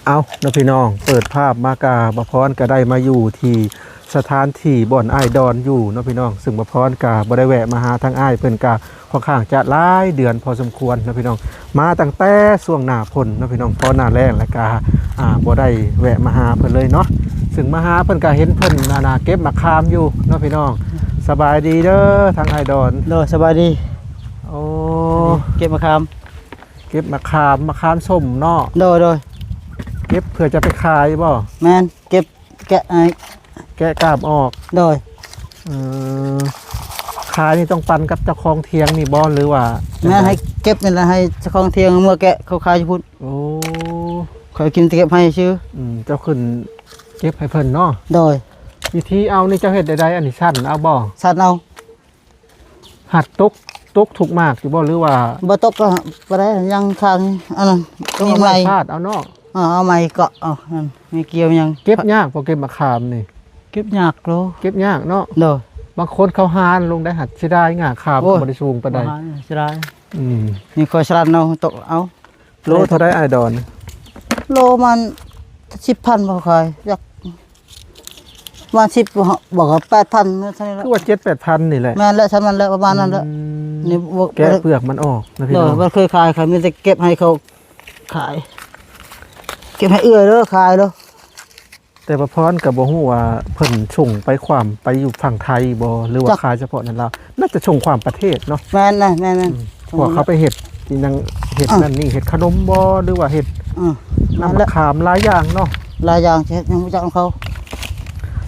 ເອົາເນາະພີ່ນ້ອງ, ເປີດພາບມາກະ ບ່າວພອນກະໄດ້ມາຢູ່ທີ່ສະຖານທີ່ບ່ອນອ້າຍດອນຢູ່ເນາະພີ່ນ້ອງ, ຊຶ່ງບ່າວພອນກະບໍ່ໄດ້ແວະມາຫາທາງອ້າຍເພິ່ນກະ ຄ່ອນຂ້າງຈະຫຼາຍເດືອນພໍສົມຄວນເນາະພີ່ນ້ອງ, ມາຕັ້ງແຕ່ຊ່ວງໜ້າຝົນເນາະພີ່ນ້ອງ, ພໍໜ້າແລ້ງແລ້ວກະ ອ່າ ບໍ່ໄດ້ແວະມາຫາເພິ່ນເລີຍເນາະ, ຊຶ່ງມາຫາເພິ່ນກະເຫັນເພິ່ນ ອັນນ່າ ເກັບໝາກຂາມຢູ່ເນາະພີ່ນ້ອງ. ສະບາຍດີເດີທາງອ້າຍດອນ. ໂດຍ ສະບາຍດີ. ໂອ້ ເກັບໝາກຂາມ. ເກັບໝາກຂາມ, ໝາກຂາມສົ້ມເນາະ. ໂດຍ ໂດຍ. ເກັບເພື່ອຈະໄປຂາຍບໍ່? ແມ່ນ, ເກັບ ແກະ ໄອ້ ແກະກ້າມອອກ. ໂດຍ. ເອີ ຂາຍນີ້ຕ້ອງປັນກັບເຈົ້າຂອງຖຽງນີ້ບໍ່ ຫຼືວ່າ? ແມ່ນ, ໃຫ້ເກັບນີ້ລະ ໃຫ້ເຈົ້າຂອງຖຽງເມືອແກະເຂົາຂາຍຢູ່ພຸ້ນ. ໂອ້ ຂ້ອຍກິນແຕ່ເກັບໃຫ້ຊື່. ອືມ ເຈົ້າຂຶ້ນເກັບໃຫ້ເພິ່ນເນາະ. ໂດຍ. ວິທີເອົານີ້ເຈົ້າເຮັດແນວໃດ? ອັນນີ້ຊັ້ນເອົາບໍ່? ຊັ້ນເອົາ. ຫາກຕົກ ຕົກທຸກໝາກຢູ່ບໍ່ ຫຼືວ່າ? ບໍ່ຕົກກໍບໍ່ໄດ້, ຍັງຄ້າງອັນນັ້ນ. ມີໃໝ່ ຟາດເອົາເນາະ. ເອີ ເອົາໃໝ່ເກາະເອົາ. ນັ້ນ ມີກ່ຽວຍັງ. ເກັບຍາກບໍ່ ເກັບໝາກຂາມນີ້? ເກັບຍາກໂລ. ເກັບຍາກເນາະ. ໂດຍ. ບາງຄົນເຂົາຫານລົງໄດ້ ຫາກເສຍດາຍ ງ່າຂາມ ໂອ້ຍ ກໍບໍ່ໄດ້ສູງປານໃດ. ຫານເສຍດາຍ. ອືມ ນີ້ຂ້ອຍສະລັນເອົາ ຕົກເອົາ. ໂລເທົ່າໃດອ້າຍດອນ? ໂລມັນສິບພັນບໍ່ ຂ້ອຍຢາກ ປະມານສິບ ບໍ່ກໍແປດພັນ ເທົ່ານີ້ແຫຼະ. ຄືວ່າເຈັດແປດພັນນີ້ແຫຼະ. ແມ່ນແຫຼະ ສ່ຳນັ້ນແຫຼະ ປະມານນັ້ນແຫຼະ. ອືມ ນີ້ ແກະເປືອກມັນອອກນະພີ່ນ້ອງ. ໂດຍ. ບໍ່ເຄີຍຂາຍ ຂ້ອຍມີແຕ່ເກັບໃຫ້ເຂົາຂາຍ ເກັບໃຫ້ເອື້ອຍເດີ ຂາຍເດີ. ແຕ່ວ່າພອນກໍບໍ່ຮູ້ວ່າເພິ່ນສົ່ງໄປຂວາມໄປຢູ່ຝັ່ງໄທບໍ່ ຫຼືວ່າຂາຍສະເພາະໃນລາວ? ໜ້າຈະສົ່ງຂວາມປະເທດເນາະ. ແມ່ນນະ ແມ່ນໆ. ອືມ ເພາະວ່າເຂົາໄປເຮັດອີ່ຫຍັງ ເຮັດ ອ່ະ ນັ້ນນີ້ ເຮັດຂະໜົມບໍ່ ຫຼືວ່າເຮັດ ອ່ະ ນ້ຳ ນັ້ນແຫຼະ ມະຂາມ ຫຼາຍຢ່າງເນາະ. ຫຼາຍຢ່າງ ເຮັດຫຍັງບໍ່ຈັກນຳເຂົາ.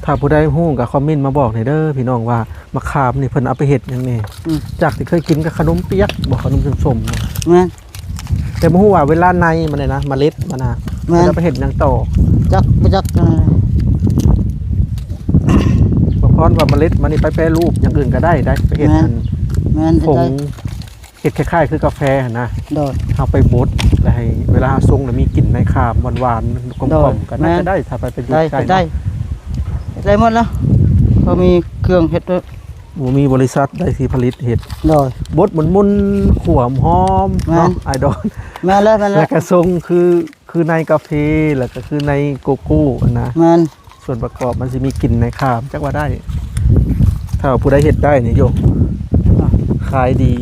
ຖ້າຜູ້ໃດຮູ້ກໍຄອມເມັນມາບອກແດ່ເດີພີ່ນ້ອງ ວ່າມະຂາມນີ້ເພິ່ນເອົາໄປເຮັດຫຍັງແດ່. ອືມ ຈາກທີ່ເຄີຍກິນກໍຂະໜົມປຽກບໍ່ ຂະໜົມສົ້ມໆ. ແມ່ນ. ແຕ່ບໍ່ຮູ້ວ່າເວລາໃນມັນນີ້ນະ ເມລັດມັນນະ ແມ່ນ ເພິ່ນເອົາໄປເຮັດຫຍັງຕໍ່? ຈັກ ບໍ່ຈັກ. ເອີ ບໍ່ພອນວ່າເມລັດມັນນີ້ໄປແປຮູບຢ່າງອື່ນກໍໄດ້ໄດ໋ ໄປເຮັດ ແມ່ນ ອັນ ແມ່ນ ຜົງ ເຮັດໄດ້ ເຮັດຄ້າຍໆຄືກາແຟຫັ້ນນະ. ໂດຍ. ເຮົາໄປບົດ ແລ້ວໃຫ້ເວລາເຮົາຊົງ ແລ້ວມີກິ່ນໃນຂາມຫວານໆ ກົມໆ ໂດຍ ກໍໜ້າ ແມ່ນ ຈະໄດ້ ຖ້າໄປປະຍຸກໃຊ້ເນາະ. ໄດ້ ໄດ້ ໄດ້ໝົດແລ້ວ ເຂົາມີເຄື່ອງເຮັດ. ບໍ່ມີບໍລິສັດໃດທີ່ຜະລິດເຮັດ. ໂດຍ. ບົດໝຸນໆ ຂົ້ວຫອມໆ ແມ່ນ ເນາະ ອ້າຍດອນ. ແມ່ນແລ້ວ ແມ່ນແລ້ວ ແລ້ວກະຊົງຄື ຄືໃນກາເຟ ແລ້ວກະຄືໃນໂກໂກ້ຫັ້ນນະ. ແມ່ນ. ສ່ວນປະກອບມັນຊິມີກິ່ນໃນຂາມ ຈັກວ່າໄດ້. ຖ້າຜູ້ໃດເຮັດໄດ້ນີ້ໂຍ ອ່ະ ຂາຍດີ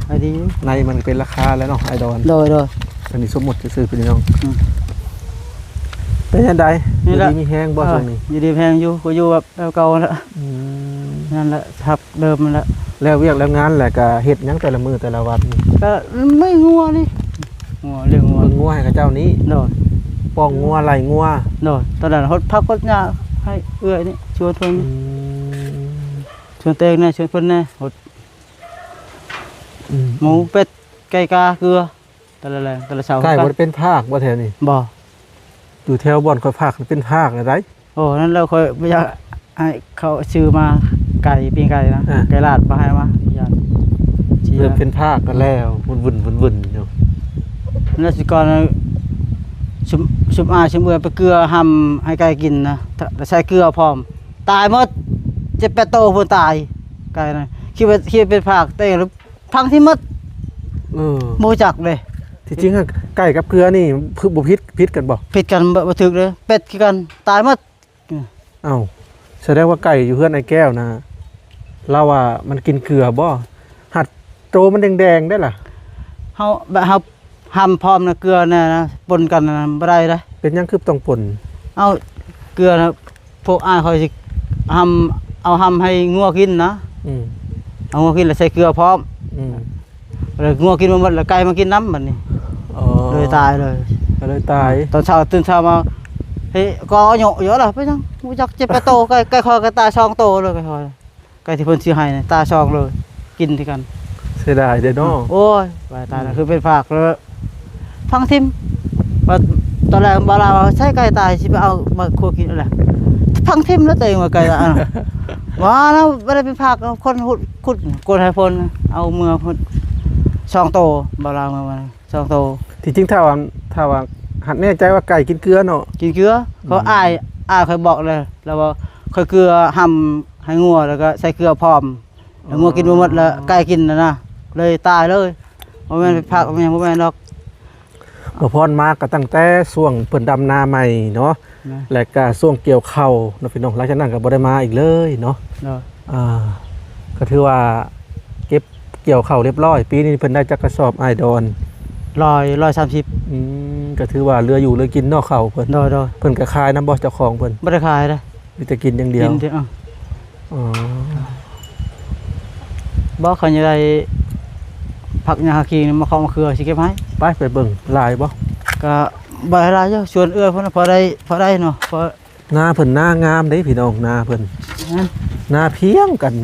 ຂາຍດີ. ໃນມັນເປັນລາຄາແລ້ວເນາະ ອ້າຍດອນ. ໂດຍ ໂດຍ. ອັນນີ້ສົມມຸດຊື່ໆ ພີ່ນ້ອງ. ອືມ ເປັນຈັ່ງໃດ? ນີ້ແຫຼະ ຢູ່ດີມີແຮງບໍ່ ເອີ ຊ່ວງນີ້? ຢູ່ດີມີແຮງຢູ່ ກໍຢູ່ແບບ ແບບເກົ່າຫັ້ນແຫຼະ. ອືມ ນັ້ນແຫຼະ ທັບເດີມຫັ້ນແຫຼະ. ແລ້ວວຽກແລ້ວງານແລ້ວກະເຮັດຫຍັງແຕ່ລະມື້ແຕ່ລະວັນ? ກະເບິ່ງງົວນີ້ ງົວ ລ້ຽງງົວ ເບິ່ງງົວໃຫ້ເຂົາເຈົ້ານີ້. ໂດຍ. ປ້ອງງົວ ໄລ່ງົວ. ໂດຍ. ຕອນນັ້ນຫົດຜັກຫົດຫຍ້າໃຫ້ເອື້ອຍນີ້ ຊວນເພິ່ນ. ອືມ ຊວນແຕງແດ່ ຊວນເພິ່ນແດ່ ຫົດ. ອືມ ໝູ ເປັດ ໄກ່ ກາ ເກືອ ແຕ່ລະແລງ ແຕ່ລະເຊົ້າ. ໄກ່ບໍ່ໄດ້ເປັນພາກບໍ່ແຖວນີ້? ບໍ່. ຢູ່ແຖວບ່ອນຂ້ອຍພັກເປັນພາກແລ້ວໃດ໋. ໂອ້ ນັ້ນແຫຼະ ຂ້ອຍບໍ່ຢາກໃຫ້ເຂົາຊື້ມາ ໄກ່ ປີ້ງໄກ່ນະ. ອ່າ ໄກ່ລາດບໍ່ໃຫ້ມາ ຢ້ານເສຍ. ເລີ່ມເປັນພາກກັນແລ້ວ ວຸ່ນໆໆຢູ່. ແລ້ວຊິກ່ອນ ຊຸມ ຊຸມອ້າຍຊຸມເອື້ອຍໄປເກືອຫຳໃຫ້ໄກ່ກິນນະ ແລ້ວໃສ່ເກືອພ້ອມ ຕາຍໝົດ ເຈັດແປດໂຕພຸ້ນຕາຍ ໄກ່ນະ. ຄິດວ່າ ຄິດວ່າເປັນພາກ ແຕ່ ພັງຖິ້ມໝົດ. ເອີ ບໍ່ຮູ້ຈັກເດ້. ທີ່ຈິງຫັ້ນ ໄກ່ກັບເກືອນີ້ຄືບໍ່ຜິດ ຜິດກັນບໍ່? ຜິດກັນ ບໍ່ ບໍ່ຖືກເດ້. ເປັດຄືກັນ ຕາຍໝົດ. ເອົ້າ ສະແດງວ່າໄກ່ຢູ່ເຮືອນອ້າຍແກ້ວນະ ລາວວ່າມັນກິນເກືອບໍ່? ຫາກໂຕມັນແດງໆໄດ໋ລະ. ເຮົາ ແບບເຮົາ ຫຳພ້ອມນະ ເກືອນະ ປົນກັນນະ ບໍ່ໄດ້ເດ້. ເປັນຫຍັງຄືຕ້ອງປົນ? ເອົາ ເກືອນະ ພວກອ້າຍຂ້ອຍຊິຫຳ ເອົາຫຳໃຫ້ງົວກິນນະ. ອືມ ເອົາງົວກິນແລ້ວໃສ່ເກືອພ້ອມ. ອືມ ແລ້ວງົວກິນບໍ່ໝົດ ແລ້ວໄກ່ມາກິນນຳບັດນີ້. ອໍ ເລີຍຕາຍເລີຍ. ກໍເລີຍຕາຍ. ຕອນເຊົ້າ ຕື່ນເຊົ້າມາ ເຮີ້ຍ ກໍເຍາະຢູ່ລະ ເປັນຫຍັງ ຮູ້ຈັກເຈັດແປດໂຕ ໄກ່ ໄກ່ຂ້ອຍກໍຕາຍສອງໂຕເລີຍ ໄກ່ຂ້ອຍ. ໄກ່ທີ່ເພິ່ນຊື້ໃຫ້ນະ ຕາຍສອງເລີຍ ກິນຄືກັນ. ເສຍດາຍເດ້ເນາະ. ໂອ້ຍ ວ່າຕາຍແລ້ວ ອືມ ຄືເປັນພາກເລີຍ ພັງຖິ້ມ. ວ່າຕອນແລກບ່າວລາວວ່າ ໃຊ້ໄກ່ຕາຍ ຊິໄປເອົາມາຄົວກິນແຫຼະ ພັງຖິ້ມແລ້ວຕົວເອງວ່າໄກ່ລະ. ວ່າແລ້ວບໍ່ໄດ້ເປັນພາກ ຄົນຂຸດ ຂຸດ ກົນໃຫ້ເພິ່ນ ເອົາເມືອພຸ້ນ ສອງໂຕ ບ່າວລາວເມືອ ສອງໂຕ. ທີ່ຈິງຖ້າວ່າ ຖ້າວ່າ ຫາກແນ່ໃຈວ່າໄກ່ກິນເກືອເນາະ ກິນເກືອ. ອືມ ເພາະອ້າຍ ອ້າຍຂ້ອຍບອກເລີຍ ລາວວ່າຂ້ອຍເກືອຫຳໃຫ້ງົວ ແລ້ວກໍໃສ່ເກືອພ້ອມ ແລ້ວງົວກິນບໍ່ໝົດ ແລ້ວໄກ່ກິນນະນະ ເລີຍຕາຍເລີຍ. ບໍ່ແມ່ນ ອືມ ໄປພັກ ແມ່ນ ບໍ່ແມ່ນດອກ. ບໍ່ພອນມາກໍຕັ້ງແຕ່ຊ່ວງເພິ່ນດຳນາໃໝ່ເນາະ ນະ ແລະກະຊ່ວງກ່ຽວເຂົ້າເນາະພີ່ນ້ອງ. ຫຼັງຈາກນັ້ນກໍບໍ່ໄດ້ມາອີກເລີຍເນາະ. ໂດຍ ອ່າ ກໍຖືວ່າເກັບກ່ຽວເຂົ້າຮຽບຮ້ອຍ. ປີນີ້ເພິ່ນໄດ້ຈັກກະສອບອ້າຍດອນ? ຮ້ອຍ ຮ້ອຍສາມສິບ. ອືມ ກໍຖືວ່າເຫຼືອຢູ່ເຫຼືອກິນເນາະເຂົ້າເພິ່ນ. ໂດຍ ໂດຍ ເພິ່ນກໍຂາຍນຳບໍ່ ເຈົ້າຂອງເພິ່ນ? ບໍ່ໄດ້ຂາຍເດ້. ມີແຕ່ກິນຢ່າງດຽວ. ກິນເດ ເອີ ອໍ ບໍ່ ຄັນຢາກໄດ້ຜັກຫຍ້າຫາກິນ ມາເຄາະມະເຂືອ ຊິເກັບໃຫ້. ໄປ ໄປເບິ່ງຫຼາຍບໍ່? ກະບໍ່ຫຼາຍຢູ່ ສວນເອື້ອຍພຸ້ນນະ ພໍໄດ້ ພໍໄດ້ເນາະ ພໍ. ນາເພິ່ນນາງາມເດ້ພີ່ນ້ອງ ນາເພິ່ນ ນາພຽງກັນ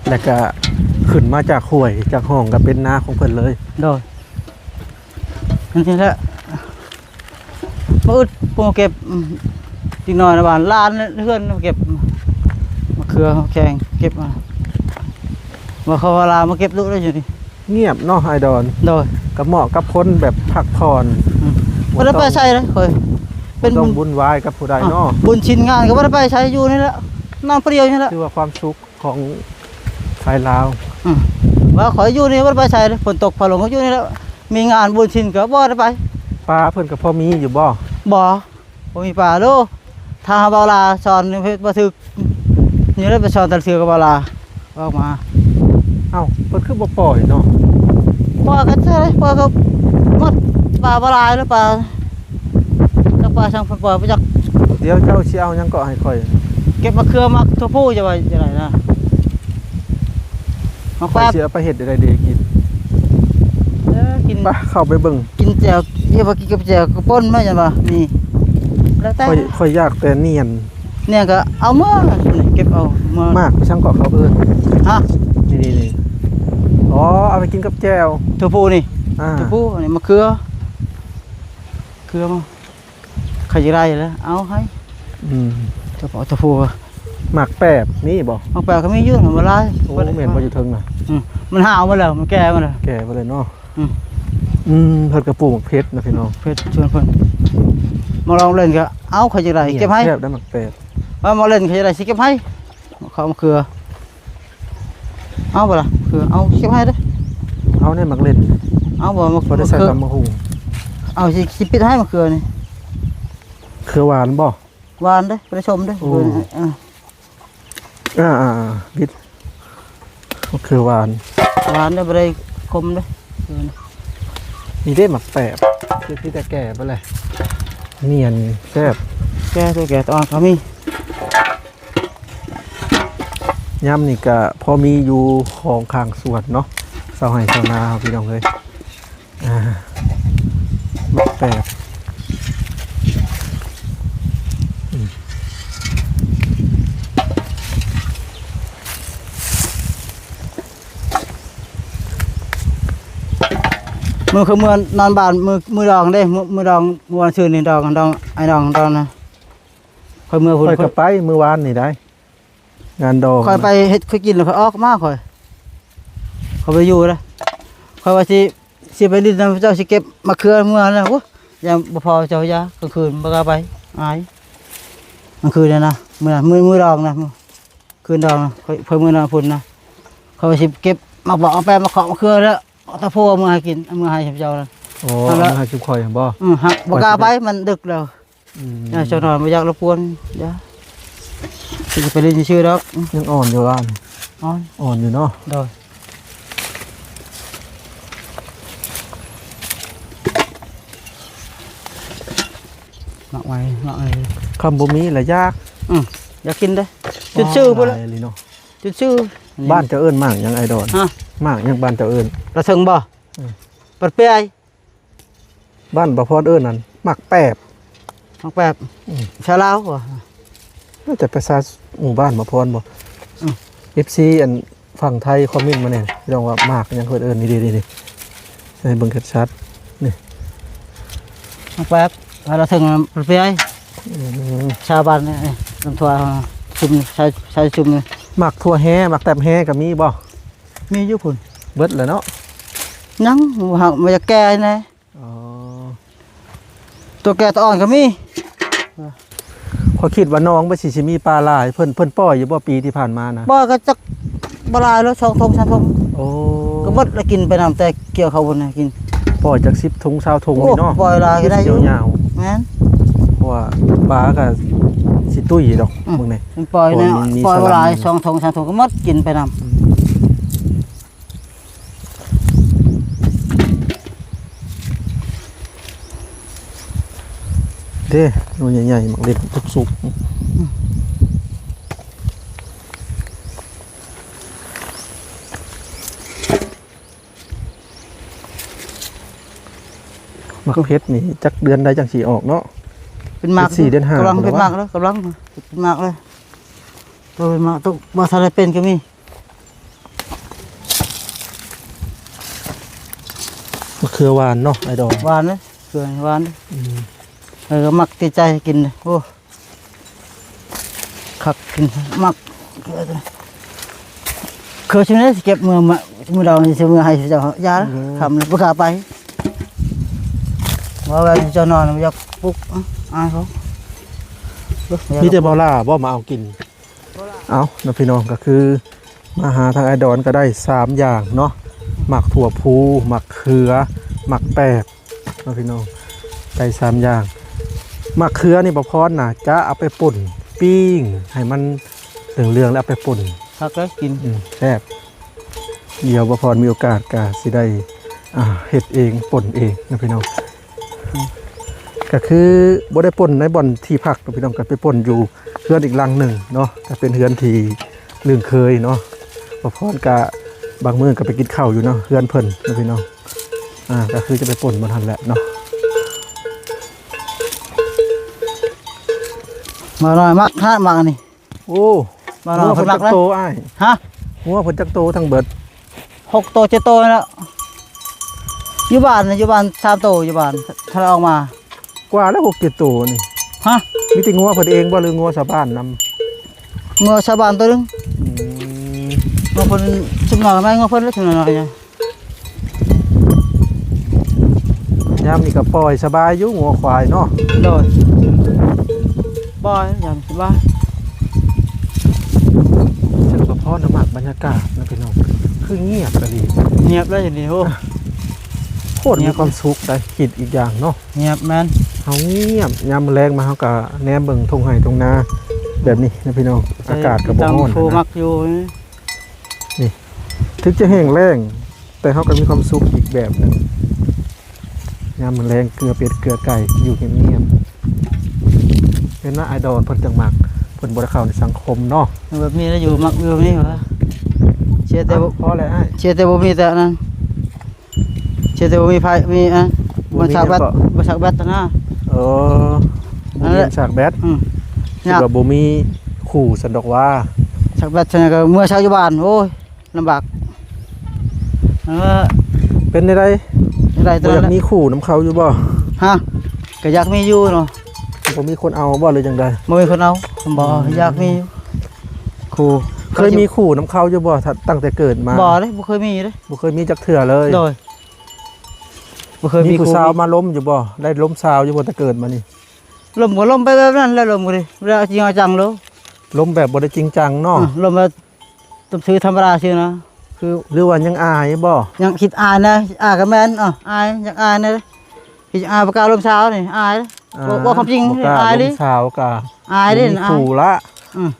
ແລ້ວກະຂຶ້ນມາຈາກຫ້ວຍຈາກຮ່ອງ ກໍເປັນນາຂອງເພິ່ນເລີຍ. ໂດຍ ອັນນີ້ແຫຼະ ບໍ່ອຶດ ບໍ່ເກັບ ອືມ ເດັກນ້ອຍໃນບ້ານ ຫຼານເຮືອນເກັບມະເຂືອ ແຂ່ງເກັບມາ ວ່າເຂົາວ່າລາວມາເກັບດຸໄດ້ຢູ່ນີ້. ງຽບເນາະອ້າຍດອນ. ໂດຍ ກໍເໝາະກັບຄົນແບບພັກຜ່ອນ ອືມ ບໍ່ໄດ້ໄປໃສເດ້ຂ້ອຍ ເປັນ ບໍ່ຕ້ອງວຸ່ນວາຍກັບຜູ້ໃດເນາະ. ບຸນຊິນງານກໍບໍ່ໄດ້ໄປໃສ ຢູ່ນີ້ແຫຼະ ນອນຜູ້ດຽວນີ້ແຫຼະ. ຖືວ່າຄວາມສຸກຂອງຊາຍລາວ. ອືມ ວ່າຂ້ອຍຢູ່ນີ້ບໍ່ໄດ້ໄປໃສເດ້ ຝົນຕົກຟ້າລົງກໍຢູ່ນີ້ແຫຼະ ມີງານບຸນຊິນກໍບໍ່ໄດ້ໄປ. ປາເພິ່ນກໍພໍມີຢູ່ບໍ່? ບໍ່ ບໍ່ມີປາໂລ. ຖ້າເຮົາເວົ້າລາວສອນເຮັດບໍ່ຖືກ ນີ້ແຫຼະ ໄປສອນແຕ່ລະເທື່ອກໍເວົ້າລາວອອກມາ. ເອົ້າ ເພິ່ນຄືບໍ່ປ່ອຍເນາະ? ປ່ອຍກໍໃຊ່ ປ່ອຍກໍໝົດ ປາບໍ່ຫຼາຍແລ້ວ ປາ ຈັກປາຊ່າງເພິ່ນປ່ອຍບໍ່ຈັກ. ດຽວເຈົ້າຊິເອົາຫຍັງເກາະໃຫ້ຂ້ອຍ? ເກັບມະເຂືອ ໝາກຖົ່ວພູ ຈະວ່າຈັ່ງໃດນະ? ໝາກແປບ ຂ້ອຍຊິເອົາໄປເຮັດໄດ້ດີກິນ. ເອີ ກິນ ໄປ ເຂົ້າໄປເບິ່ງ ກິນແຈ່ວ ເຮັດວ່າກິນກັບແຈ່ວ ກັບປົ່ນມາ ຈັ່ງວ່າມີ ແລ້ວແຕ່. ຂ້ອຍ ຂ້ອຍຢາກແຕ່ໜຽນ. ໜຽນກໍເອົາເມືອ ເກັບເອົາເມືອ. ໝາກໄປຊ່າງເກາະເຂົາເອີ້ນ? ຮະ? ນີ້ໆໆ ອໍ ເອົາໄປກິນກັບແຈ່ວ ຖົ່ວພູນີ້. ອ່າ ຖົ່ວພູ ອັນນີ້ມະເຂືອ ເຂືອມາ ໃຜຢາກໄດ້ລະເອົາໃຫ້. ອືມ ເອົາຖົ່ວພູ. ໝາກແປບມີບໍ່? ໝາກແປບກໍມີຢູ່ ມັນບໍ່ຫຼາຍ. ໂອ້ ແມ່ນບໍ່ ຢູ່ເທິງນະ? ອືມ ມັນຫາວໝົດແລ້ວ ມັນແກ່ໝົດແລ້ວ ແກ່ໝົດແລ້ວເນາະ. ອືມ ອືມ ເພິ່ນກໍປູກໝາກເຜັດນະພີ່ນ້ອງ ເຜັດຊວນເພິ່ນ ມາລອງເຫຼັ້ນກໍເອົາ ໃຜຢາກໄດ້ເກັບໃຫ້. ແຊບໄດໝາກແປບ ວ່າມາເຫຼັ້ນ ໃຜຢາກໄດ້ຊິເກັບໃຫ້ ເຂົ້າມາເຂືອ. ເອົາບໍ່ລະ? ເຂືອ ເອົາ ເກັບໃຫ້ເດີ້. ເອົາແດ່ໝາກເຫຼັ້ນ ເອົາບໍ່? ມາ ບໍ່ໄດ້ໃສ່ ເຂືອ ຕຳບັກຫຸ່ງ. ເອົາ ຊິ ຊິປິດໃຫ້ໝາກເຂືອນີ້. ເຂືອຫວານບໍ່? ຫວານເດ້ ບໍ່ໄດ້ສົ້ມເດ້. ໂອ້ ເອີ ອ່າໆໆ ບິດ ໝາກເຂືອຫວານ ຫວານເດ້ ບໍ່ໄດ້ຂົມເດ້. ນີ້ເດ້ໝາກແປບ ຄື ຄືແຕ່ແກ່ໄປແລ້ວ ໜຽນແຊບ ແກ່ ແຕ່ແກ່ຕອນກໍມີ. ຍາມນີ້ກະພໍມີຢູ່ຂອງຂ້າງສວນເນາະ ຊາວໄຮ່ຊາວນາເຮົາ ພີ່ນ້ອງເອີຍ. ອ່າ ໝາກແປບ ອືມ ມື້ຄືເມືອນອນບ້ານ ມື້ ມື້ດອງເດ້ ມື້ ມື້ດອງ ມື້ວັນຊືນນີ້ດອງ ດອງ ອ້າຍດອງ ດອງນະ. ຂ້ອຍເມືອພຸ້ນ ຂ້ອຍກໍໄປມື້ວານນີ້ໄດ໋ ງານດອງ. ຂ້ອຍໄປເຮັດ ຂ້ອຍກິນແລ້ວຂ້ອຍອອກມາ ຂ້ອຍ ຂ້ອຍບໍ່ໄດ້ຢູ່ເດ້. ຂ້ອຍວ່າຊິ ຊິໄປຫຼິ້ນນຳເຈົ້າ ຊິເກັບມະເຂືອເມືອນະ. ໂອ້ຍ ຢ້ານບໍ່ພໍເຈົ້າ ຢ່າ ກາງຄືນບໍ່ກ້າໄປ ອາຍ. ກາງຄືນນະ ມື້ ມື້ ມື້ດອງນະ ຄືນດອງນະ ຂ້ອຍ ຂ້ອຍເມືອນຳພຸ້ນນະ. ຂ້ອຍວ່າຊິເກັບມາບອກ ເອົາແປມາເຄາະມະເຂືອແລ້ວ ເອົາຕະໂພເອົາເມືອໃຫ້ກິນ ເອົາເມືອໃຫ້ເຈົ້ານະ. ອໍ ເອົາລະ ເອົາເມືອໃຫ້ຊຸມຂ້ອຍຫັ້ນບໍ່? ອື ຫາກບໍ່ກ້າໄປ ມັນດຶກແລ້ວ. ອືມ ຢ່າ ເຈົ້ານ້ອຍບໍ່ຢາກລົບກວນ ຢ່າ ຊິໄປຫຼິ້ນຊື່ໆດອກ. ອື ຍັງອ່ອນຢູ່ຫຼານ ອ່ອນ ອ່ອນຢູ່ເນາະ. ໂດຍ ໝາກໄມ້ ໝາກໄມ້ ຄັນບໍ່ມີລະຢາກ. ອື ຢາກກິນເດ້ ຈົນຊື່ພຸ້ນລະ ຫຼາຍອີ່ຫຼີເນາະ ຈົນຊື່. ບ້ານເຈົ້າເອີ້ນໝາກຫຍັງອ້າຍດອນ? ຮະ? ໝາກຫຍັງບ້ານເຈົ້າເອີ້ນ? ລະເທິງບໍ່? ອື ປັດເປຍ. ບ້ານບ່າວພອນເອີ້ນນັ້ນໝາກແປບ ໝາກແປບ. ອືມ ພາສາລາວບໍ່? ໜ້າຈະພາສາໝູ່ບ້ານບ່າວພອນບໍ່? ອືມ ເອັຟຊີ ອັນຝັ່ງໄທຄອມເມັນມາແດ່ ພີ່ນ້ອງວ່າໝາກຫຍັງເພິ່ນເອີ້ນ ນີ້ເດ້ ນີ້ເດ້ ໃຫ້ເບິ່ງຊັດໆ ນີ້ ໝາກແປບ ພາສາລາວເທິງ ປະເປຍ. ອືມ ຊາວບ້ານນີ້ ນຳທົ່ວຊຸມ ຊາຍ ຊາຍຊຸມນີ້. ໝາກຖົ່ວແຮ່ ໝາກແຕບແຮ່ກໍມີບໍ່? ມີຢູ່ພຸ້ນ ເບິດແລ້ວເນາະ. ຍັງ ຫາກມັນຈະແກ່ແດ່. ອໍ ຕົວແກ່ຕົວອ່ອນກໍມີ. ຂ້ອຍຄິດວ່າໜອງມັນຊິ ຊິມີປາຫຼາຍ ເພິ່ນ ເພິ່ນປ່ອຍຢູ່ບໍ່ປີທີ່ຜ່ານມານະ? ບໍ່ ກໍຈັກບໍ່ຫຼາຍແລ້ວ ສອງຖົງສາມຖົງ. ໂອ້ ກໍເບິດລະ ກິນໄປນຳ ແຕ່ກ່ຽວເຂົ້າພຸ້ນນະ ກິນ. ປ່ອຍຈັກສິບຖົງຊາວຖົງນີ້ເນາະ ໂອ້ ປ່ອຍຫຼາຍກໍໄດ້ຢູ່ ຍາວໆ ແມ່ນ ເພາະວ່າປາກໍຊິຕຸ້ຍດອກ ອືມ ເບິ່ງນີ້ ມັນປ່ອຍແນວ ເພາະວ່າມັນມີ ປ່ອຍບໍ່ຫຼາຍ ສະຫຼັມ ສອງຖົງສາມຖົງກໍໝົດ ກິນໄປນຳ ອືມ ເດ້ ໜ່ວຍໃຫຍ່ໆ ໝາກເລັດສຸກໆ ອືມ ໝາກເຜັດນີ້ຈັກເດືອນໃດຈັ່ງຊິອອກເນາະ? ເປັນໝາກ ເປັນສີ່ເດືອນຫ້າ ກຳລັງເປັນໝາກແລ້ວ ກຳລັງເປັນໝາກແລ້ວ ໂຕເປັນໝາກ ໂຕບໍ່ທັນໄດ້ເປັນກໍມີ ມະເຂືອຫວານເນາະ ອ້າຍດອນ ຫວານເດ້ ເຂືອຫວານເດ້ ອືມ ເອີ ມັກຕິດໃຈກິນ ໂອ້ ຄັກ ກິນ ມັກ ເຂືອ ຊິເກັບເມືອ ມື້ດອງຊິເມືອໃຫ້ເຈົ້າ ຢ່າ ອືມ ຄ່ຳແລ້ວບໍ່ກ້າໄປ ວ່າແວ່ເຈົ້ານອນ ບໍ່ຢາກປຸກ ອາຍເຂົາ ມີແຕ່ບໍ່ຫຼ້າບໍ່ມາເອົາກິນ ເອົາເນາະພີ່ນ້ອງ ກໍຄືມາຫາທາງອ້າຍດອນກໍໄດ້ສາມຢ່າງເນາະ ໝາກຖົ່ວພູ ໝາກເຂືອ ໝາກແປກ ເນາະພີ່ນ້ອງ ໄດ້ສາມຢ່າງ ໝາກເຂືອນີ້ ປະພອນນະ ຈະເອົາໄປປົ່ນ ປີ້ງໃຫ້ມັນເຫຼືອງໆ ແລ້ວເອົາໄປປົ່ນ ຄັກເລີຍກິນ ອືມ ແຊບ ດຽວປະພອນມີໂອກາດກະຊິໄດ້ ອ່າ ເຮັດເອງ ປົ່ນເອງເນາະພີ່ນ້ອງ ອືມ ກະຄືບໍ່ໄດ້ປົ່ນໃນບ່ອນທີ່ພັກເນາະພີ່ນ້ອງ ກະໄປປົ່ນຢູ່ເຮືອນອີກຫຼັງໜຶ່ງເນາະ ກະເປັນເຮືອນທີ່ລຶ້ງເຄີຍເນາະ ປະພອນກະບາງມື້ກະໄປກິນເຂົ້າຢູ່ເນາະ ເຮືອນເພິ່ນເນາະພີ່ນ້ອງ ອ່າ ກໍຄືຈະໄປປົ່ນບ່ອນຫັ້ນແຫຼະເນາະ ມາໜ້ອຍມັກຮະ ມັກອັນນີ້ ໂອ້ ມາໜ້ອຍ ງົວເພິ່ນຈັກໂຕອ້າຍ? ຮະ? ງົວເພິ່ນຈັກໂຕທັງເບິດ? ຫົກໂຕ ເຈັດໂຕນີ້ແຫຼະ ຢູ່ບ້ານ ຢູ່ບ້ານສາມໂຕ ຢູ່ບ້ານ ຖ້າອອກມາ ກວ່າແລ້ວ ຫົກເຈັດໂຕນີ້ ຮະ? ມີແຕ່ງົວເພິ່ນເອງບໍ່ ຫຼືງົວຊາວບ້ານນຳ? ງົວຊາວບ້ານໂຕໜຶ່ງ ອືມ ງົວເພິ່ນ ຊຸມນ້ອຍແມ່ນງົວເພິ່ນ ແລະ ຊຸມນ້ອຍ ຍາມນີ້ກໍປ່ອຍສະບາຍຢູ່ ງົວຄວາຍເນາະ ໂດຍ ປ່ອຍ ຍາມສະບາຍ ເຊິ່ງປະພອນນະມັກບັນຍາກາດນະພີ່ນ້ອງ ຄືງຽບອີ່ຫຼີ ງຽບເລີຍນີ້ ໂອ້ ໂຄດມີຄວາມສຸກໄດ໋ ຄິດອີກຢ່າງເນາະ ງຽບແມ່ນ ເຮົາງຽບ ຍາມແລງມາເຮົາກໍແນມເບິ່ງທົ່ງໄຮ່ທົ່ງນາແບບນີ້ນະພີ່ນ້ອງ ອາກາດກໍບໍ່ຮ້ອນ ຕຳໂຄມັກຢູ່ ນີ້ ເຖິງຈະແຫ້ງແລ້ງ ແຕ່ເຮົາກໍມີຄວາມສຸກອີກແບບໜຶ່ງ ຍາມແລງເກືອເປັດເກືອໄກ່ ຢູ່ງຽບໆ ເຫັນວ່າອ້າຍດອນເພິ່ນຈັ່ງມັກ ເພິ່ນບໍ່ໄດ້ເຂົ້າໃນສັງຄົມເນາະ ແບບນີ້ລະຢູ່ ມັກຢູ່ແບບນີ້ຫວາ ເສຍແຕ່ ອະ ບໍ່ ພໍແລ້ວອ້າຍ ເສຍແຕ່ບໍ່ມີແຕ່ອັນນັ້ນ ເສຍແຕ່ບໍ່ມີໄຟ ມີ ອະ ບໍ່ມີ ມັນສາກແບັດ ຫຍັງເກາະ ບໍ່ສາກແບັດນະ ເອີ ບໍ່ມີ ອັນນັ້ນແຫຼະ ສາກແບັດ ອືມ ຄິດວ່າບໍ່ມີຄູ່ຊັ້ນດອກຫວາ ສາກແບັດຊັ້ນກໍເມືອສາກຢູ່ບ້ານ ໂອ້ຍ ລຳບາກ ເອີ ເປັນແນວໃດ ແນວໃດ ບໍ່ຢາກມີຄູ່ນຳເຂົາຢູ່ບໍ່? ຮະ ກໍຢາກມີຢູ່ເນາະ ບໍ່ມີຄົນເອົາບໍ່ ຫຼືຈັ່ງໃດ? ບໍ່ມີຄົນເອົາ ບໍ່ ອືມ ຢາກມີຄູ່ ເຄີຍມີຄູ່ນຳເຂົາຢູ່ບໍ່ ຕັ້ງແຕ່ເກີດມາ? ບໍ່ເດ້ ບໍ່ເຄີຍມີເດ້ ບໍ່ເຄີຍມີຈັກເທື່ອເລີຍ ໂດຍ ບໍ່ເຄີຍມີ ມີຜູ້ສາວມາລົມຢູ່ບໍ່? ໄດ້ລົມສາວຢູ່ບໍ່ ແຕ່ເກີດມານີ້? ລົມກໍລົມໄປແບບນັ້ນແຫຼະ ລົມກໍດີ ບໍ່ໄດ້ເອົາຈິງເອົາຈັງໂລ ລົມແບບບໍ່ໄດ້ຈິງຈັງເນາະ ເອີ ລົມແບບຕົບຊື່ທຳມະດາຊື່ນະ ຄື ຫຼືວ່າຍັງອາຍບໍ່? ຍັງຄິດອາຍນະ ອາຍກໍແມ່ນ ເອີ ອາຍ ຍັງອາຍນະ ຄິດອາຍ ບໍ່ກ້າລົມສາວນີ້ ອາຍ ອ່າ ເວົ້າ ເວົ້າຄວາມຈິງ ບໍ່ກ້າ ອາຍອີ່ຫຼີ ລົມສາວກໍ ອາຍເດ້ ມີ ອາຍ ຄູ່ລະ ອືມ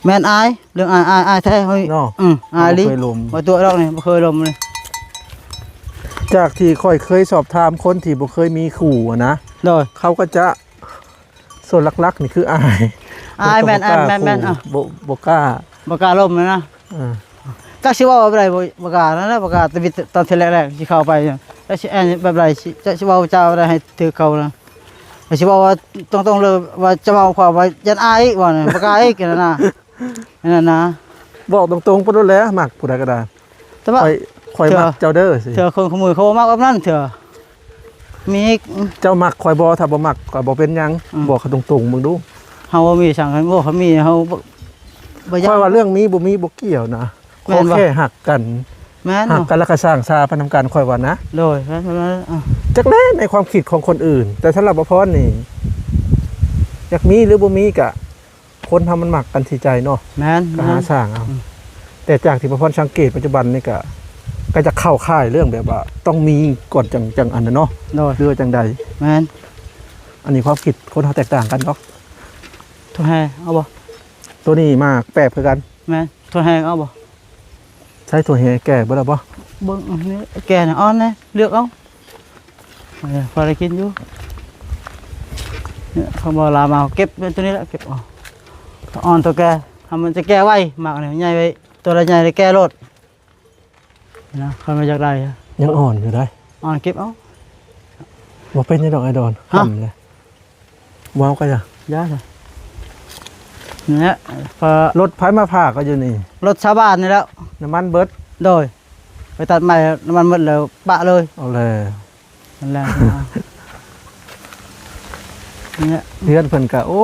ແມ່ນອາຍ ເລື່ອງອາຍ ອາຍ ອາຍແທ້ເຮົາ ເນາະ ອືມ ອາຍອີ່ຫຼີ ບໍ່ເຄີຍລົມ ບໍ່ຕົວະດອກນີ້ ບໍ່ເຄີຍລົມເລີຍ ຈາກທີ່ຂ້ອຍເຄີຍສອບຖາມຄົນທີ່ບໍ່ເຄີຍມີຄູ່ນະ ໂດຍ ເຂົາກໍຈະ ສ່ວນຫຼັກໆນີ້ຄືອາຍ ອາຍແມ່ນ ແມ່ນ ແມ່ນ ບໍ່ກ້າ ບໍ່ ບໍ່ກ້າ ບໍ່ກ້າລົມນະ ເອີ ຈັກຊິເວົ້າແບບໃດ ບໍ່ ບໍ່ກ້ານັ້ນແຫຼະ ບໍ່ກ້າ ແຕ່ມີຕອນທີແລກໆຊິເຂົ້າໄປ ຈັກຊິແອນແບບໃດ ຊິ ຈັກຊິເວົ້າຈາແບບໃດໃຫ້ຖືກເຂົານະ ຊິເວົ້າວ່າຕົງໆເລີຍວ່າຈະເວົ້າຄວາມວ່າຢ້ານອາຍອີກ ວ່ານັ້ນ ບໍ່ກ້າອີກ ນັ້ນນະ ນັ້ນນະ ບອກຕົງໆໄປໂລດແຫຼະ ມັກຜູ້ໃດກໍໄດ້ ແຕ່ວ່າຂ້ອຍ ຂ້ອຍມັກເຈົ້າເດີ ເທື່ອຄົນຄູ່ມືເຂົາບໍ່ມັກແບບນັ້ນເທື່ອ ມີອີກ ເຈົ້າມັກຂ້ອຍບໍ່? ຖ້າບໍ່ມັກກໍບໍ່ເປັນຫຍັງ ອືມ ບອກເຂົາຕົງໆເບິ່ງດູ ເຮົາບໍ່ມີສັງ ຄັນບອກເຂົາມີ ເຮົາບໍ່ ບໍ່ຢາກ ຂ້ອຍວ່າເລື່ອງມີບໍ່ມີບໍ່ກ່ຽວນະ ແມ່ນບໍ່? ຂໍແຄ່ຮັກກັນ ແມ່ນບໍ່? ຮັກກັນແລ້ວກໍສ້າງສາໄປນຳກັນ ຂ້ອຍວ່ານະ ໂດຍ ແມ່ນ ແມ່ນ ເອີ ຈັກແຫຼະໃນຄວາມຄິດຂອງຄົນອື່ນ ແຕ່ສຳລັບປະພອນນີ້ ຢາກມີຫຼືບໍ່ມີກະ ຄົນເຮົາມັນມັກກັນທີ່ໃຈເນາະ ແມ່ນ ກໍຫາ ແມ່ນ ສ້າງເອົາ ອືມ ແຕ່ຈາກທີ່ປະພອນສັງເກດປັດຈຸບັນນີ້ກະ ກໍຈະເຂົ້າຂ່າຍເລື່ອງແບບວ່າຕ້ອງມີກ່ອນຈັ່ງ ຈັ່ງອັນນັ້ນເນາະ ໂດຍ ຫຼືວ່າຈັ່ງໃດ? ແມ່ນ. ອັນນີ້ຄວາມຄິດຄົນເຮົາແຕກຕ່າງກັນເນາະ. ຖົ່ວແຮ່ເອົາບໍ່? ໂຕນີ້ໝາກແປບຄືກັນ. ແມ່ນ. ຖົ່ວແຮ່ເອົາບໍ່? ໃຊ້ຖົ່ວແຮ່ແກ່ເບິດແລ້ວບໍ່? ເບິ່ງອັນນີ້ແກ່ນະ ອ່ອນແດ່ ເລືອກເອົາ. ເອີ ພໍໄດ້ກິນຢູ່. ເນຍ ເຂົາບໍ່ລາມາເກັບເປັນໂຕນີ້ລະ ເກັບເອົາ ໂຕອ່ອນໂຕແກ່. ຖ້າມັນຈະແກ່ໄວ ໝາກນີ້ໃຫຍ່ໄວ ໂຕລະໃຫຍ່ໄດ້ແກ່ໂລດນະ. ຄັນວ່າຢາກໄດ້ ຍັງອ່ອນຢູ່ໃດ໋. ອ່ອນເກັບເອົາ. ບໍ່ເປັນຫຍັງດອກອ້າຍດອນ. ຮະ? ຄ່ຳເລີຍ. ເວົ້າກໍຢ່າ ຢ່າຊະ. ນີ້ແຫຼະ ເພາະລົດໃຜມາພາກໍຢູ່ນີ້? ລົດຊາວບ້ານນີ້ແຫຼ້ວ. ນ້ຳມັນເບິດ? ໂດຍ. ໄປຕັດໄມ້ ນ້ຳມັນເບິດແລ້ວປະເລີຍ. ເອົາແລ້ວ ນັ້ນແຫຼະ. ນີ້ແຫຼະ ເຮືອນເພິ່ນກະ ໂອ້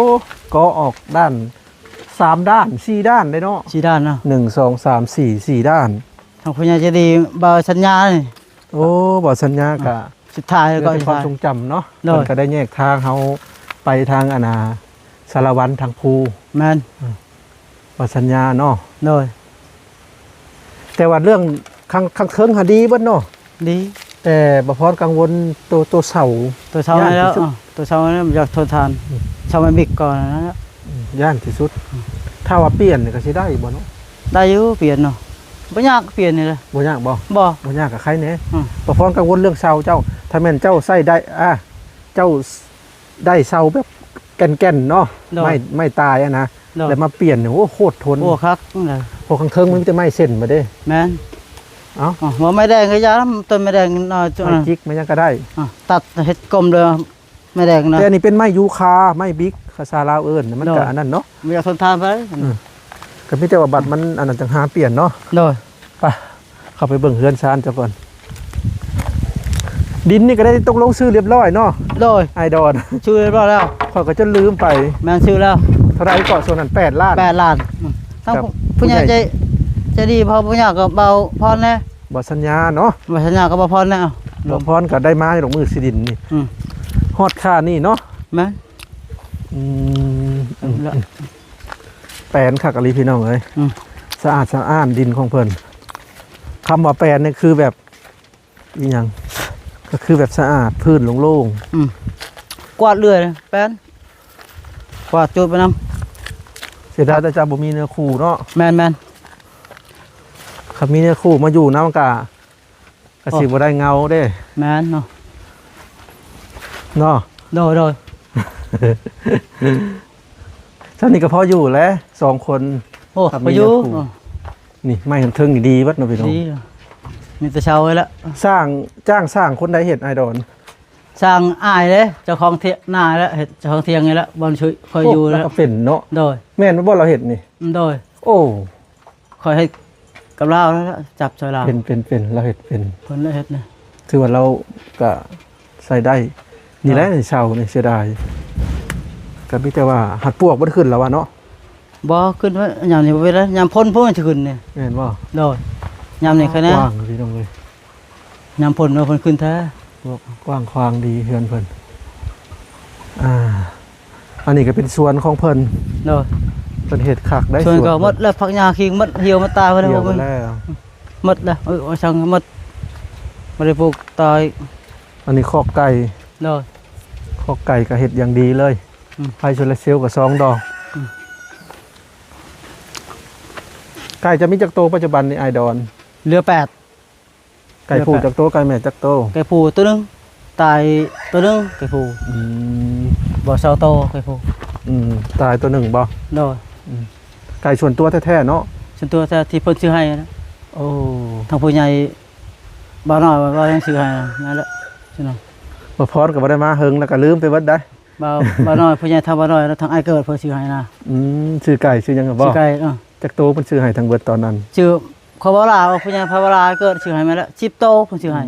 ກໍ່ອອກດ້ານ ສາມດ້ານ ສີ່ດ້ານເດ້ເນາະ. ສີ່ດ້ານເນາະ. ໜຶ່ງ ສອງ ສາມ ສີ່ ສີ່ດ້ານ. ທາງຜູ້ໃຫຍ່ໃຈດີບ່າວສັນຍານີ້. ໂອ້ ບ່າວສັນຍາກະ ສຸດທ້າຍກໍເປັນຄວາມຊົງຈຳເນາະ. ໂດຍ. ເພິ່ນກໍໄດ້ແຍກທາງເຮົາໄປທາງອັນນ່າ ສາລະວັນທາງພູ. ແມ່ນ. ອືມ ວ່າສັນຍາເນາະ. ໂດຍ. ແຕ່ວ່າເລື່ອງຂ້າງ ຂ້າງເທິງຫາດີເບິດເນາະ. ດີ. ແຕ່ບ່າວພອນກັງວົນໂຕ ໂຕເສົາ. ໂຕເສົານີ້ແຫຼ້ວ. ຢ້ານທີ່ສຸດ. ເອີ ໂຕເສົານີ້ຢາກທົນທານ. ອືມ ເສົາໄມ້ບິກກ່ອນນັ້ນແຫຼະ. ອືມ ຢ້ານທີ່ສຸດ. ອືມ ຖ້າວ່າປ່ຽນນີ້ກໍຊິໄດ້ບໍ່ເນາະ? ໄດ້ຢູ່ ປ່ຽນເນາະ. ບໍ່ຍາກປ່ຽນນີ້ລະ. ບໍ່ຍາກບໍ່? ບໍ່. ບໍ່ຍາກກໍໄຄແດ່. ອືມ ບ່າວພອນກັງວົນເລື່ອງເສົາເຈົ້າ. ຖ້າແມ່ນເຈົ້າໃຊ້ໄດ້ ອ່າ ເຈົ້າ ໄດ້ເສົາແບບແກ່ນໆເນາະ. ໂດຍ. ໄມ້ ໄມ້ຕາຍຫັ້ນນະ. ໂດຍ. ແລ້ວມາປ່ຽນນີ້ ໂອ້ ໂຄດທົນ. ໂອ້ ຄັກເລີຍ. ເພາະຂ້າງເທິງມັນມີແຕ່ໄມ້ເສັ້ນມາເດ້. ແມ່ນ. ເອົ້າ ບໍ່ ໄມ້ແດງກໍຢ່າ ຕົ້ນໄມ້ແດງໜ້ອຍ ໄມ້ຈິກ ໄມ້ຫຍັງກໍໄດ້. ຕັດເຮັດກົມເລີຍ ໄມ້ແດງນະ. ແຕ່ອັນນີ້ເປັນໄມ້ຢູຄາ ໄມ້ບິກ ພາສາລາວເອີ້ນ. ມັນກໍ ໂດຍ ອັນນັ້ນເນາະ. ບໍ່ຢາກທົນທານປານໃດ. ອືມ ກໍມີແຕ່ວ່າບັດມັນອັນນັ້ນຈັ່ງຫາປ່ຽນເນາະ. ໂດຍ. ໄປ ເຂົ້າໄປເບິ່ງເຮືອນຊານເຈົ້າກ່ອນ. ດິນນີ້ກໍໄດ້ຕົກລົງຊື້ຮຽບຮ້ອຍເນາະ. ໂດຍ. ອ້າຍດອນ ຊື້ຮຽບຮ້ອຍແລ້ວ. ຂ້ອຍກໍຈົນລືມໄປ. ແມ່ນ ຊື້ແລ້ວ. ເທົ່າໃດເກາະ ຊ່ວງນັ້ນ ແປດລ້ານ. ແປດລ້ານ. ອືມ ທາງຜູ້ໃຫຍ່ໃຈ ໃຈດີ ເພາະຜູ້ໃຫຍ່ກໍເບົາພອນແດ່. ບໍ່ສັນຍາເນາະ. ບໍ່ສັນຍາກໍເບົາພອນແດ່. ເອົາ ເບົາພອນກໍໄດ້ມາຢູ່ດອກ ມື້ຊິດິນນີ້. ອືມ ຮອດຄ່ານີ້ເນາະ. ແມ່ນ. ອືມ ແປນຄັກອີ່ຫຼີພີ່ນ້ອງເອີຍ. ອືມ ສະອາດສະອ້ານດິນຂອງເພິ່ນ. ຄຳວ່າແປນນີ້ຄືແບບ ອີຫຍັງ ກໍຄືແບບສະອາດ ພື້ນໂລ່ງໆ. ອືມ ກວາດເລື້ອຍ ແປນ ກວາດຈູດໄປນຳ. ເສຍດາຍແຕ່ເຈົ້າບໍ່ມີເນື້ອຄູ່ເນາະ. ແມ່ນໆ ຄັນມີເນື້ອຄູ່ມາຢູ່ນຳ ມັນກະ ກະຊິບໍ່ໄດ້ເງົາເດ້. ແມ່ນເນາະ ເນາະ. ໂດຍໆ ຊ່ຳນີ້ກໍພໍຢູ່ແຫຼະ ສອງຄົນ. ໂອ້ ພໍຢູ່. ນີ້ໄມ້ເທິງນີ້ດີເບິດເນາະພີ່ນ້ອງ. ດີ ມີແຕ່ເຊົ່າໄວ້ລະ. ສ້າງ ຈ້າງສ້າງຄົນໃດເຮັດ ອ້າຍດອນ? ສ້າງອ້າຍເດ້ ເຈົ້າຂອງທຽງນາແຫຼະ ເຮັດເຈົ້າຂອງທຽງນີ້ແຫຼະ ບ່ອນຊ່ວຍຂ້ອຍຢູ່ແຫຼະ. ໂອ້ ລາວກໍເປັນເນາະ. ໂດຍ. ແມ່ນບໍ່ລາວເຮັດນີ້? ໂດຍ. ໂອ້ ຂ້ອຍເຮັດກັບລາວແລ້ວ ຈັບຊ່ອຍລາວ. ເປັນ ເປັນ ເປັນ ລາວເຮັດເປັນ. ເພິ່ນລະເຮັດນະ. ຖືວ່າລາວກະໃຊ້ໄດ້. ນີ້ແຫຼະ ເຊົານີ້ເສຍດາຍ. ກໍມີແຕ່ວ່າ ຫາກປວກບໍ່ໄດ້ຂຶ້ນແລ້ວວ່າເນາະ. ບໍ່ຂຶ້ນ ຍາມນີ້ບໍ່ເປັນແລ້ວ ຍາມຝົນພຸ້ນຊິຂຶ້ນນີ້. ແມ່ນບໍ່? ໂດຍ. ຍາມນີ້ຄະແນນ ກວ້າງພີ່ນ້ອງເອີຍ. ຍາມຝົນເນາະ ເພິ່ນຂຶ້ນແທ້. ກວ້າງຂວາງດີເຮືອນເພິ່ນ. ອ່າ ອັນນີ້ກໍເປັນສວນຂອງເພິ່ນ. ໂດຍ. ເພິ່ນເຮັດຄັກໄດ໋. ສວນກໍໝົດແລ້ວ ຜັກຫຍ້າຄີງໝົດ ຫ່ຽວໝົດຕາຍໄປແລ້ວ. ໝົດແລ້ວ. ເອີ ວ່າຊ່າງໝົດ ບໍ່ໄດ້ປູກຕໍ່ອີກ. ອັນນີ້ຄອກໄກ່. ໂດຍ. ຄອກໄກ່ກໍເຮັດຢ່າງດີເລີຍ. ອືມ ໄຟໂຊລາເຊວກໍສອງດອກ. ອືມ ໄກ່ຈະມີຈັກໂຕປັດຈຸບັນນີ້ ອ້າຍດອນ? ເຫຼືອແປດ. ໄກ່ຜູ້ຈັກໂຕ ໄກ່ແມ່ຈັກໂຕ? ໄກ່ຜູ້ໂຕໜຶ່ງ ຕາຍໂຕໜຶ່ງ ໄກ່ຜູ້. ອືມ ບໍ່ ສອງໂຕໄກ່ຜູ້. ອືມ ຕາຍໂຕໜຶ່ງບໍ່? ໂດຍ. ອືມ ໄກ່ສ່ວນຕົວແທ້ໆເນາະ? ສ່ວນຕົວແທ້ທີ່ເພິ່ນຊື້ໃຫ້ນະ. ໂອ້ ທາງຜູ້ໃຫຍ່ບ່າວນ້ອຍວ່າຍັງຊື້ໃຫ້ນັ້ນແຫຼະ. ບ່າວພອນກໍບໍ່ໄດ້ມາເຫິງ ແລ້ວກໍລືມໄປເບິດໄດ໋. ບ່າວ ບ່າວນ້ອຍ ຜູ້ໃຫຍ່ທຳບ່າວນ້ອຍ ແລ້ວທາງອ້າຍເກີດເພິ່ນຊື້ໃຫ້ນະ. ອືມ ຊື້ໄກ່ຊື້ຫຍັງກໍບໍ່? ຊື້ໄກ່. ເອີ ຈັກໂຕເພິ່ນຊື້ໃຫ້ທັງເບິດຕອນນັ້ນ? ຊື່ພໍ່ບ່າວຫຼ້າ ຜູ້ໃຫຍ່ພໍ່ບ່າວຫຼ້າເກີດຊື້ໃຫ້ມາແລ້ວ ສິບໂຕເພິ່ນຊື້ໃຫ້. ອື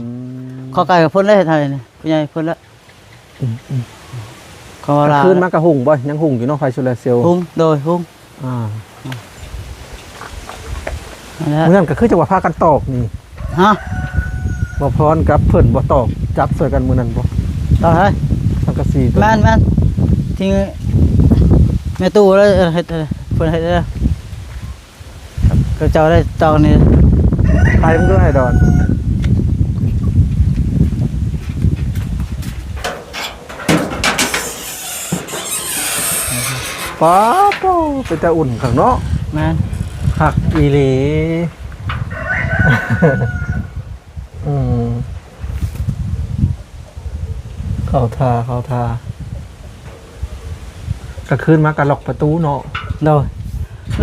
ມ ຂໍໄກ່ກັບເພິ່ນແລ້ວເຮັດໃຫ້ນີ້ ຜູ້ໃຫຍ່ເພິ່ນລະ. ອືມໆ ຂໍຫຼ້າ ຄືນມາກໍຫຸງບໍ່? ຍັງຫຸງຢູ່ເນາະ ໄຟໂຊລາເຊວ. ຫຸງ ໂດຍ ຫຸງ. ອ່າ ນັ້ນແຫຼະ ມື້ນັ້ນກໍຄືຈະວ່າພາກັນຕອກນີ້. ຮະ? ບ່າວພອນກັບເພິ່ນບໍ່ຕອກ ຈັບຊ່ອຍກັນມື້ນັ້ນບໍ່? ຕອກໃສ? ສັງກະສີ. ແມ່ນໆ ທີ່ແມ່ຕູ້ລະເຮັດ ເພິ່ນເຮັດ ເຂົາເຈົ້າໄດ້ຕອກນີ້. ໄປເບິ່ງດູອ້າຍດອນ. ອ້າວ ໂທ້ ເປັນຕາອຸ່ນຄັກເນາະ. ແມ່ນ. ຄັກອີ່ຫຼີ. ອືມ ເຂົ້າທ່າ ເຂົ້າທ່າ. ກາງຄືນມາກະລັອກປະຕູເນາະ. ໂດຍ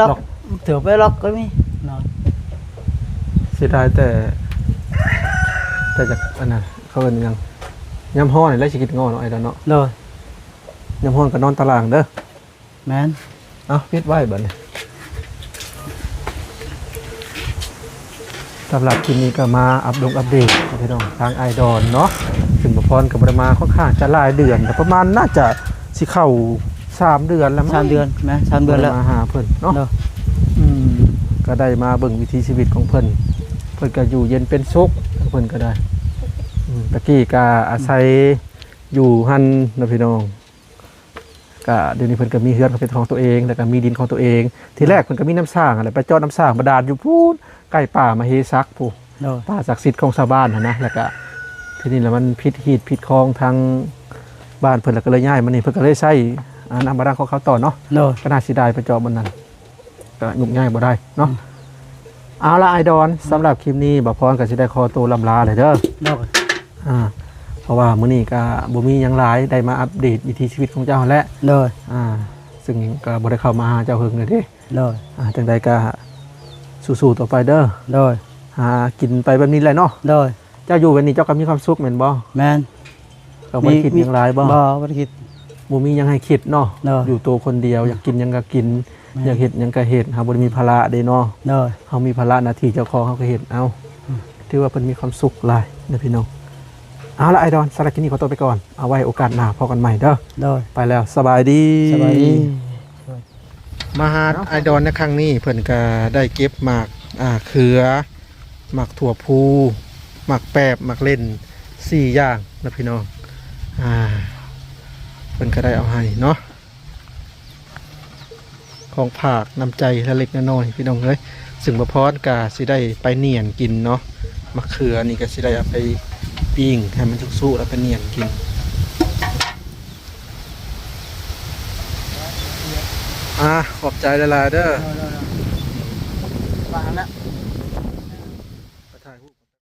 ລັອກ ລັອກ ຖືໄປລັອກກໍມີເນາະ. ເສຍດາຍແຕ່ ແຕ່ຈາກອັນນັ້ນ ເຂົາເອີ້ນຫຍັງ ຍາມຮ້ອນນີ້ແຫຼະຊິກິດງໍເນາະ ອ້າຍດອນເນາະ. ໂດຍ ຍາມຮ້ອນກໍນອນຕາລ່າງເດີ. ແມ່ນ. ເອົ້າ ປິດໄວ້ບັດນີ້. ສຳລັບຄລິບນີ້ກໍມາອັບດົງອັບເດດພີ່ນ້ອງ ທາງອ້າຍດອນເນາະ ຊຶ່ງບ່າວພອນກໍບໍ່ໄດ້ມາ ຂ້ອນຂ້າງຈະຫຼາຍເດືອນ ປະມານໜ້າຈະຊິເຂົ້າສາມເດືອນແລ້ວ ສາມເດືອນ. ແມ່ນ ສາມເດືອນແລ້ວ ບໍ່ໄດ້ມາຫາເພິ່ນເນາະ. ໂດຍ ອືມ ກໍໄດ້ມາເບິ່ງວິຖີຊີວິດຂອງເພິ່ນ ເພິ່ນກໍຢູ່ເຢັນເປັນສຸກ ເພິ່ນກໍໄດ້. ອືມ ຕະກີ້ກໍອາໄສ ອືມ ຢູ່ຫັ້ນເນາະພີ່ນ້ອງ. ກະດຽວນີ້ເພິ່ນກໍມີເຮືອນເປັນຂອງຕົວເອງ ແລ້ວກໍມີດິນຂອງຕົວເອງ. ທີແລກເພິ່ນກໍມີນ້ຳສ້າງຫັ້ນແຫຼະ ໄປເຈາະນ້ຳສ້າງບາດານຢູ່ພຸ້ນ ໃກ້ປ່າມະເຫສັກພຸ້ນ ໂດຍ ປ່າສັກສິດຂອງຊາວບ້ານຫັ້ນນະ. ແລ້ວກະທີນີ້ລະມັນຜິດຮີດຜິດຄອງທາງບ້ານເພິ່ນ ແລ້ວກໍເລີຍຍ້າຍມານີ້ ເພິ່ນກໍເລີຍໃຊ້ ອາ ນ້ຳບາດານຂອງເຂົາຕໍ່ເນາະ. ໂດຍ ກໍໜ້າເສຍດາຍໄປເຈາະບ່ອນນັ້ນ ກໍຫຍຸ້ງຍາກບໍ່ໄດ້ເນາະ. ອືມ ເອົາລະ ອ້າຍດອນ ສຳລັບຄລິບນີ້ບ່າວພອນກໍຊິໄດ້ຂໍໂຕລ່ຳລາແລ້ວເດີ. ໂດຍ ອ່າ ເພາະວ່າມື້ນີ້ກໍບໍ່ມີຫຍັງຫຼາຍ ໄດ້ມາອັບເດດວິຖີຊີວິດຂອງເຈົ້າຫັ້ນແຫຼະ. ໂດຍ ອ່າ ຊຶ່ງກໍບໍ່ໄດ້ເຂົ້າມາຫາເຈົ້າເຫິງແລ້ວເດ້. ໂດຍ ອ່າ ຈັ່ງໃດກໍສູ້ໆຕໍ່ໄປເດີ. ໂດຍ ຫາກິນໄປແບບນີ້ແຫຼະເນາະ. ໂດຍ ເຈົ້າຢູ່ແບບນີ້ເຈົ້າກໍມີຄວາມສຸກແມ່ນບໍ່? ແມ່ນ. ກໍບໍ່ໄດ້ຄິດຫຍັງຫຼາຍບໍ່? ບໍ່ ບໍ່ໄດ້ຄິດ. ບໍ່ມີຫຍັງໃຫ້ຄິດເນາະ. ໂດຍ ຢູ່ໂຕຄົນດຽວ ອືມ ຢາກກິນຫຍັງກໍກິນ ແມ່ນ ຢາກເຮັດຫຍັງກໍເຮັດ ເຮົາບໍ່ໄດ້ມີພາລະເດ້ເນາະ. ໂດຍ ເຮົາມີພາລະໜ້າທີ່ເຈົ້າຂອງ ເຮົາກໍເຮັດເອົາ. ອືມ ຖືວ່າເພິ່ນມີຄວາມສຸກຫຼາຍນະພີ່ນ້ອງ. ເອົາລະ ອ້າຍດອນ ສຳລັບຄລິບນີ້ຂໍຕົວໄປກ່ອນ ເອົາໄວ້ໂອກາດໜ້າພໍ້ກັນໃໝ່ເດີ. ໂດຍ ໄປແລ້ວ ສະບາຍດີ ສະບາຍດີ. ມາຫາອ້າຍດອນໃນຄັ້ງນີ້ ເພິ່ນກໍໄດ້ເກັບໝາກ ອ່າ ເຂືອ ໝາກຖົ່ວພູ ໝາກແປບ ໝາກເລັ່ນ ສີ່ຢ່າງນະພີ່ນ້ອງ. ອ່າ ເພິ່ນກໍໄດ້ເອົາໃຫ້ເນາະ ຂອງຝາກນ້ຳໃຈລະເລັກລະນ້ອຍພີ່ນ້ອງເອີຍ. ຊຶ່ງບ່າວພອນກໍຊິໄດ້ໄປໜຽນກິນເນາະ ໝາກເຂືອນີ້ກໍຊິໄດ້ເອົາໄປປີ້ງໃຫ້ມັນສຸກໆ ແລ້ວໄປໜຽນກິນ. ອ່າ ຂອບໃຈຫຼາຍໆເດີ. ໂດຍໆໆ ວ່າຫັ້ນແຫຼະ.